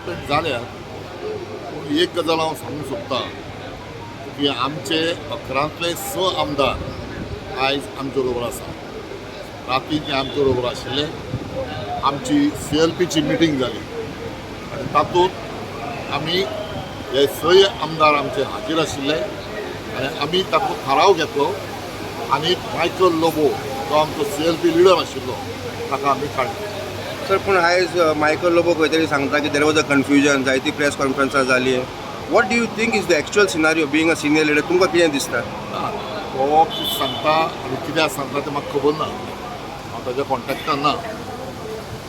Development जाल्या. पूण एक गजाल हांव सांगूंक सोदतां की आमचे 11तले 6 आमदार आयज आमचे बरोबर आसा. राती ते आमचे बरोबर आशिल्ले. आमची सीएलपीची मिटींग जाली आनी तातूंत आमी हे सय आमदार आमचे हाजीर आशिल्ले आनी आमी तातूंत थाराव घेतलो आनी मायकल लोबो जो आमचो सीएलपी लिडर आशिल्लो, ताका आमी काडलो. सर, पूण आयज मायकल लोबो खंय तरी सांगता की there was a confusion, जायती प्रेस कॉन्फरन्सां जाली. What do you think is the actual scenario? Being a senior leader, तुमकां कितें दिसता? ना, तो कितें सांगता आनी कित्याक सांगता तें म्हाका खबर ना. हांव ताच्या कॉन्टेक्टान ना.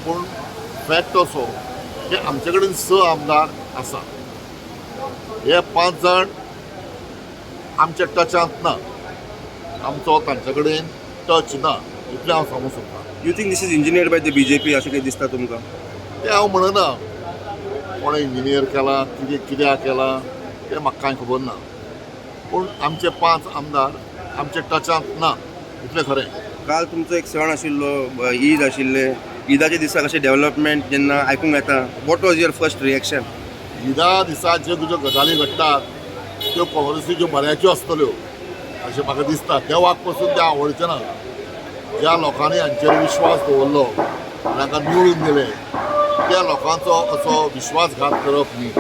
पूण फॅक्ट असो की आमचे कडेन स आमदार आसा. हे पांच जाण आमच्या टचांत ना. आमचो तांचे कडेन टच ना, इतलें हांव सांगूंक सोदतां. You think this is engineered by the BJP, अशें कितें दिसता तुमकां? तें हांव म्हणना. कोणें इंजिनियर केलां, कितें कित्याक केलां, तें म्हाका कांय खबर ना. पूण आमचे पांच आमदार आमच्या टचांत ना, इतलें खरें. काल तुमचो एक सण आशिल्लो, ईद आशिल्ले. ईदाच्या दिसा कशें डेव्हलपमेंट जेन्ना आयकूंक येता, what was your first reaction? ईदा दिसा ज्यो ज्यो गजाली घडटात त्यो काँग्रेसीच्यो बऱ्याच्यो आसतल्यो अशें म्हाका दिसता. देवाक पसून तें आवडचें ना. ज्या लोकांनी हांचेर विश्वास दवरलो आनी हांकां निवडून दिले, त्या लोकांचो असो विश्वासघात करप न्ही.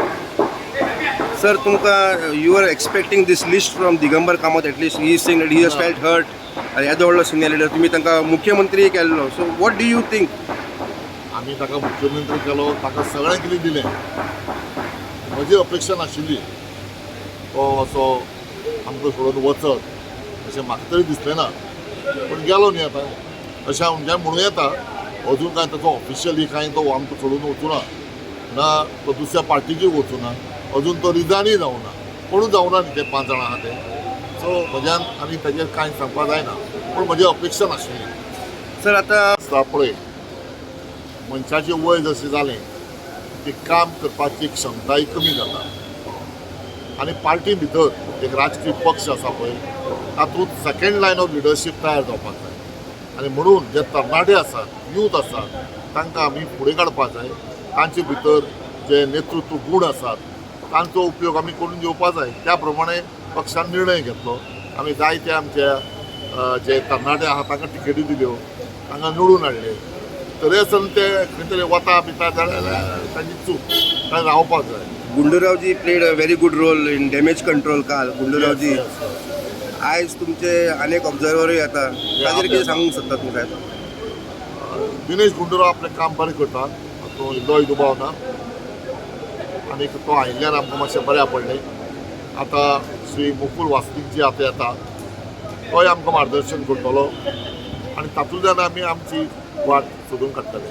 सर, तुमकां you are expecting this list from Digambar Kamat? At least he saying he has felt hurt. येदो व्हडलो सिनियर लिडर, तुमी तांकां मुख्यमंत्री केल्लो. So what do you think? आमी ताका मुख्यमंत्री केलो, ताका सगळें कितें दिलें. म्हजी अपेक्षा नाशिल्ली तो असो आमकां सोडून वचत अशें म्हाका तरी दिसलें ना. पूण गेलो न्ही आतां. अशें हांव म्हणूं येता, अजून कांय ताचो ऑफिशियली कांय तो आमकां सोडून वचूना ना, तो दुसऱ्या पार्टीकूय वचूना, अजून तो रिजायनूय जावना. कोणूच जावना न्ही ते पांच जाणां आहा ते. सो म्हज्यान आनी ताजेर कांय सांगपाक जायना, पूण म्हजी अपेक्षा नाशिल्ली. सर, आतां आसता पळय, मनशाचें वय जशें जालें की काम करपाची क्षमताय कमी जाता आनी पार्टी भितर एक राजकीय पक्ष आसा पळय, तातूंत सेकंड लायन ऑफ लिडरशीप तयार जावपाक जाय. आनी म्हणून जे तरणाटे आसात, यूथ आसात, तांकां आमी फुडें काडपाक जाय. तांचे भितर जे नेतृत्व गूण आसात, तांचो उपयोग आमी करून घेवपाक जाय. त्या प्रमाणे पक्षान निर्णय घेतलो. आमी जायते आमच्या जे तरणाटे आहा, तांकां तिकेटी दिल्यो, तांकां निवडून हाडले. तरी आसतना ते खंय तरी वता बिता जाल्यार तांची चूक. ताणें रावपाक जाय. गुंडूरावजी played a very good role in damage control काल. गुंडूरावजी. Yes. आयज तुमचे अनेक ऑब्जर्वरूय येता, ताजेर कितें सांगूंक सोदता तुमी साहेब? दिनेश गुंडूराव आपलें काम बरें करता, हातूंत इल्लोय दुबाव ना. आनी तो आयिल्ल्यान आमकां मातशें बऱ्याक पडलें. आतां श्री मुकुल वासनीक जी आतां येता, तोय आमकां मार्गदर्शन करतलो आनी तातूंतल्यान आमी आमची वाट सोदून काडटले.